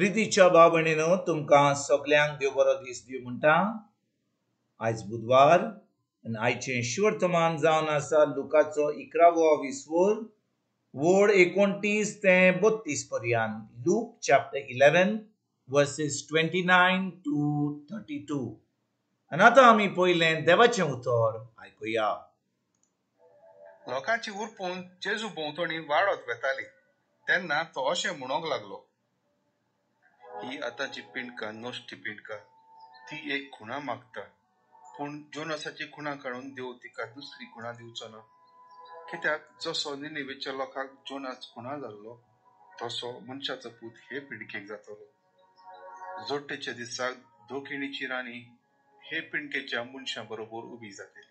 प्रितीच्या भाव भयणीनो, तुमकां सगल्यांक देव बरो दीस दिवं म्हणटा. आयज बुधवार आनी आयचें शुवर्तमान जावन आसा लुकाचो 11वो विस्वोर वोड 29 ते 32 पर्यंत. Luke chapter 11 verses 29 to 32. आनी आतां आमी पयलें देवाचें उतर आयकुया. लोकांची उरपून जेजू भोंवतणी वाडत वेताली तेन्ना तो अशें म्हणूंक लागलो, ही आतांची पिंडका नश्टी पिंडका, ती एक खुणा मागता, पूण जोनासाची खुणा काडून देव तिका दुसरी खुणा दिवचो ना. कित्याक जसो निनेवेच्या लोकांक जोनास खुणा जाल्लो तसो मनशाचो पूत हे पिंडकेक जातलो. जोडटेच्या दिसाक दोखिणीची राणी हे पिंडकेच्या मनशां बरोबर उबी जातली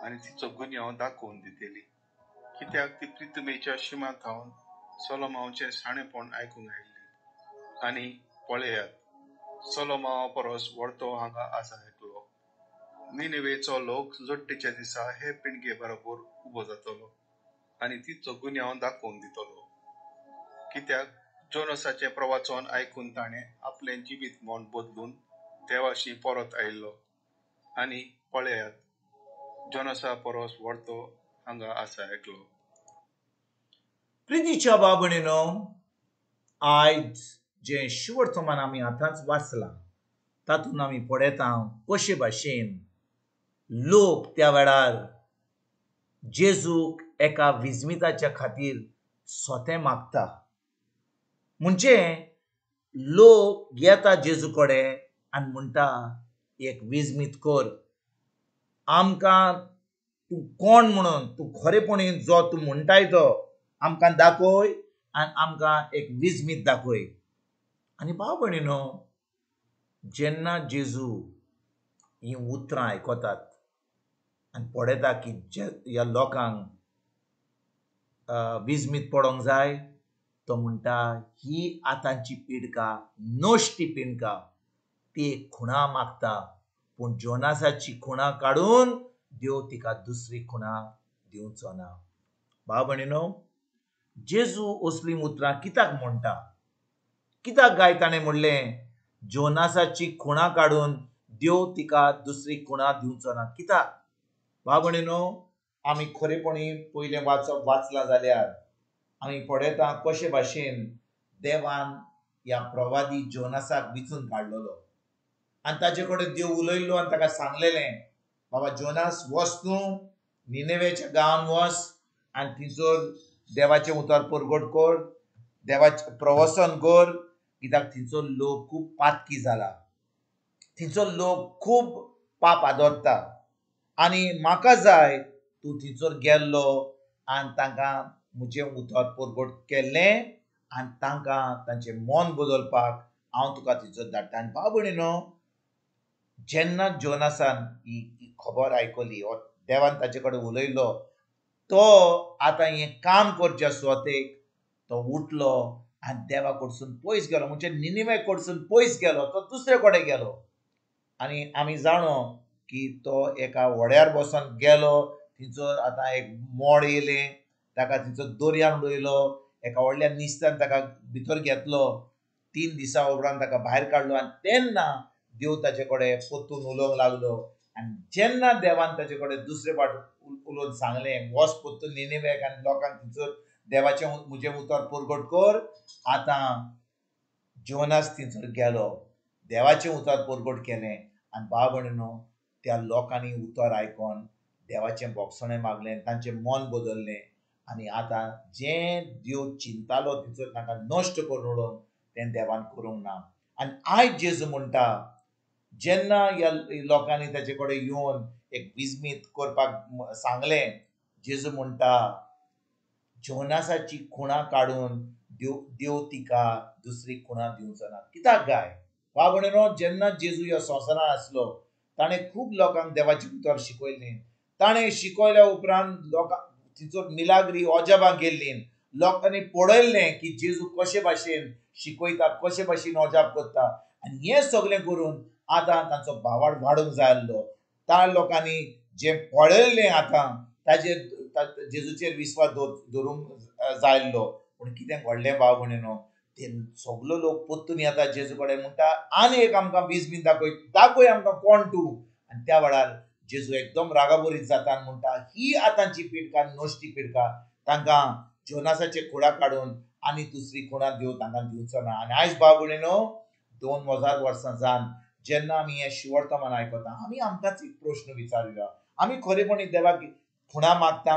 आनी तिचो गुन्यांव दाखोवन दितली, कित्याक ती प्रितमेच्या शिमा थावन सोलोमांवचें शाणेपण आयकूंक आयिल्ली. आनी पळयात, सोलोमांवा परस व्हडतो हांगा आसा एकलो. निनेवेचो लोक जोडटेच्या दिसा हे पिंडके बरोबर उबो जातलो आनी तिचो गुन्यांव दाखोवन दितलो, कित्याक जोनसाचें प्रवाचन आयकून ताणें आपलें जिवीत मन बदलून देवाशी परत आयिल्लो. आनी पळयात, जोनसा परस व्हडतो हांगा आसा एकलो. प्रितीच्या भाव भयणीनो, आयज जें शुवर्तमान आमी आतांच वाचलां तातूंत आमी पळयता कशे भाशेन लोक त्या वेळार जेजूक एका विस्मिताच्या खातीर सोतें मागता. म्हणजे लोक येता जेजू कडेन आनी म्हणटा, एक विस्मीत कर आमकां, तूं कोण म्हणून, तूं खरेपणी जो तूं म्हणटाय तो आमकां दाखय आनी आमकां एक विस्मीत दाखय. आनी भाव भयणीनो, जेन्ना जेजू हीं उतरां आयकतात आनी पळयता की ह्या लोकांक विस्मीत पडोंक जाय, तो म्हणटा ही आतांची पिडका नश्टी पिंडका, ती एक खुणा मागता, पूण जोनासाची खुणा काडून देव तिका दुसरी खुणा दिवचो ना. भाव भयणीनो, जेजू असलीं उतरां कित्याक म्हणटा? कित्याक गाय ताणें म्हणलें जोनासाची खुणा काडून देव तिका दुसरी खुणा दिवचो ना? कित्याक? भाव भयणीनो, आमी खरेपणी पयलें वाचलां जाल्यार आमी पळयता कशे भाशेन देवान ह्या प्रवादी जोनासाक विचून काडलेलो आनी ताचे कडेन देव उलयल्लो आनी ताका सांगलेलें, बाबा जोनास, वच तूं निनेवेच्या गांवान वच आनी थंयसर देवाचें उतर परगट कर, देवाचें प्रवसन कर, कित्याक थंयचो लोक खूब पातकी जाला, थंयचो लोक खूब पाप आदरता आनी म्हाका जाय तूं थंयसर गेल्लो आनी तांकां म्हजें उतर परगट केल्लें आनी तांकां तांचें मन बदलपाक हांव तुका थंयसर धाडटा. आनी भाव भयणीनो, जेन्ना जोनासान ही खबर आयकली, देवान ताचे कडेन उलयलो, तो आतां हें काम करच्या सुवातेक तो उठलो आनी देवा कडसून पयस गेलो, म्हणजे निनिवे कडसून पयस गेलो, तो दुसरे कडेन गेलो. आनी आमी जाणो की तो एका व्हड्यार बसून गेलो, थंयसर आतां एक मोड येयलें, ताका थंयसर दर्यान उडयलो, एका व्हडल्या निस्त्यान ताका भितर घेतलो, 3 दिसां उपरांत ताका भायर काडलो आनी तेन्ना देव ताचे कडेन परतून उलोवंक लागलो. आनी जेन्ना देवान ताचे कडेन दुसरे फावट उलोवन सांगलें, वच परतून निनेवेक आनी लोकांक थंयसर देवाचें म्हजें उतर परगट कर, आतां जोनास थंयसर गेलो, देवाचें उतर परगट केलें आनी भाव भयणीनो, त्या लोकांनी उतर आयकोन देवाचें बोगसणें मागलें, तांचें मन बदललें आनी आतां जें देव चिंतालो थंयसर तांकां नश्ट करून उडोवंक तें देवान करूंक ना. आनी आयज जेजू म्हणटा, जेन्ना ह्या लोकांनी ताचे कडेन येवन एक विस्मीत करपाक सांगलें, जेजू म्हणटा जोनासाची खुणा काडून देव तिका दुसरी खुणा दिवचो ना. कित्याक गाय? भाव भयणीनो, जेन्ना जेजू ह्या संवसारांत आसलो ताणें खूब लोकांक देवाचें उतर शिकयलें. ताणें शिकयल्या उपरांत लोकांक थंयसर मिलाग्री अजापां केल्लीं, लोकांनी पळयल्लें की जेजू कशे भाशेन शिकयता, कशे भाशेन अजाप करता. आनी हें सगळें करून आतां तांचो भावार्थ वाडूंक जाय आसलो. त्या लोकांनी जें पळयल्लें आतां ताजेर जेजूचेर विस्वास दवरूंक जाय आसलो. पूण कितें घडलें भाव भयणीनो, ते सगलो लोक परतून येता जेजू कडेन, म्हणटा आनी एक आमकां वीज बीन दाखय, दाखय आमकां कोण तूं. आनी त्या वेळार जेजू एकदम रागाबरीत जाता आनी म्हणटा ही आतांची पिडका नश्टी पिडका, तांकां जोनासाचे खुणा काडून आनी दुसरी खुणा दिव तांकां दिवचो ना. आनी आयज भाव भयणीनो 2000 वर्सां जावन जेन्ना आमी हें शिवर्तमान आयकता आमी आमकांच एक प्रश्न विचारुया, आमी खरेपणी देवाक खुणा मागता?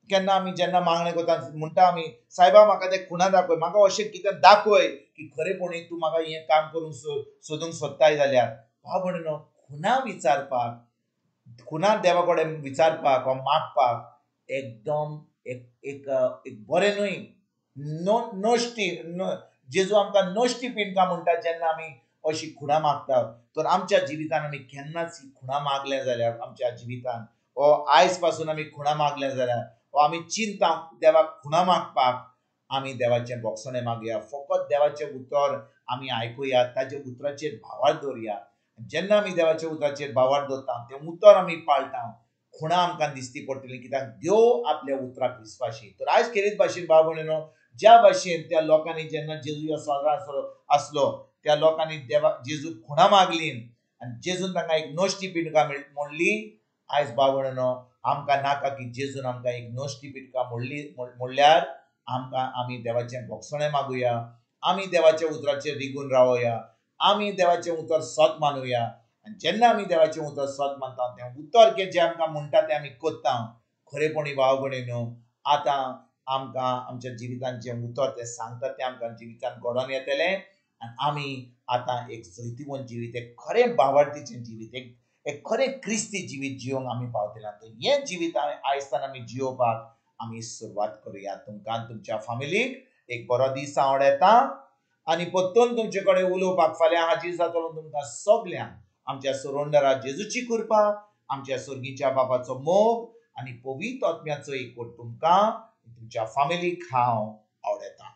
केन्ना आमी जेन्ना मागणें करता म्हणटा आमी सायबा म्हाका ते खुणा दाखय, म्हाका अशें कितें दाखय की खरेपणी तूं म्हाका हें काम करूंक सोदूंक सोदताय जाल्यार. भाव भयणीनो खुणा विचारपाक, खुणा देवा कडेन विचारपाक वा मागपाक एकदम एक एक एक बरें न्हय. नश्टी जेजू आमकां नश्टी पिंडकां म्हणटा जेन्ना आमी अशी खुणा मागतात. तर आमच्या जिवितान आमी केन्नाच ही खुणा मागले जाल्यार आमच्या जिवितान ओ आयज पासून आमी खुणा मागले जाल्यार ओ आमी चिंता देवाक खुणा मागपाक, आमी देवाचें बोगसणें मागया, फकत देवाचें उतर आमी आयकुया, ताच्या उतराचेर भावार्थ दवरया. जेन्ना आमी देवाच्या उतराचेर भावार्थ दवरता तें उतर आमी पाळटा, खुणा आमकां दिसती पडटली, कित्याक देव आपल्या उतराक विस्वाशी. तर आयज खेरीत भाशेन भाव भयणीनो ज्या भाशेन त्या लोकांनी जेन्ना जेजू ह्या संवसारांत आसलो त्या लोकांनी देवा जेजू खुणा मागली आनी जेजून तांकां एक नश्टी पिंडका म्हणली. आयज भाव भयणीनो आमकां नाका की जेजून आमकां एक नश्टी पिंडका म्हणली म्हणल्यार आमकां आमी देवाचें बोगसणें मागुया, आमी देवाच्या उतराचेर रिगून रावया, आमी देवाचें उतर सत मानुया. आनी जेन्ना आमी देवाचें उतर सत मानता तें उतर जें आमकां म्हणटा तें आमी करता. खरेपणी भाव भयणीनो आतां आमकां आमच्या जिवितान जें उतर तें सांगता तें आमकां जिवितान घडोवन येतलें आनी आमी आतां एक जैतिवंत जिवीत, एक खरें भावार्थीचें जिवीत, एक खरें क्रिस्ती जिवीत जियोंक आमी पावतले. तर हें जिवीत आयजतान आमी जियोवपाक आमी सुरवात करुया. तुमकां तुमच्या फामिलीक एक बरो दीस आवडटा आनी परतून तुमचे कडेन उलोवपाक फाल्यां हाजीर जातलो. तुमकां सगल्यांक आमच्या सुरोंडरा जेजूची कृपा, आमच्या स्वर्गीच्या बापाचो मोग आनी पवित्र आत्म्याचो एकवट तुमकां तुमच्या फामिलीक हांव आवडटा.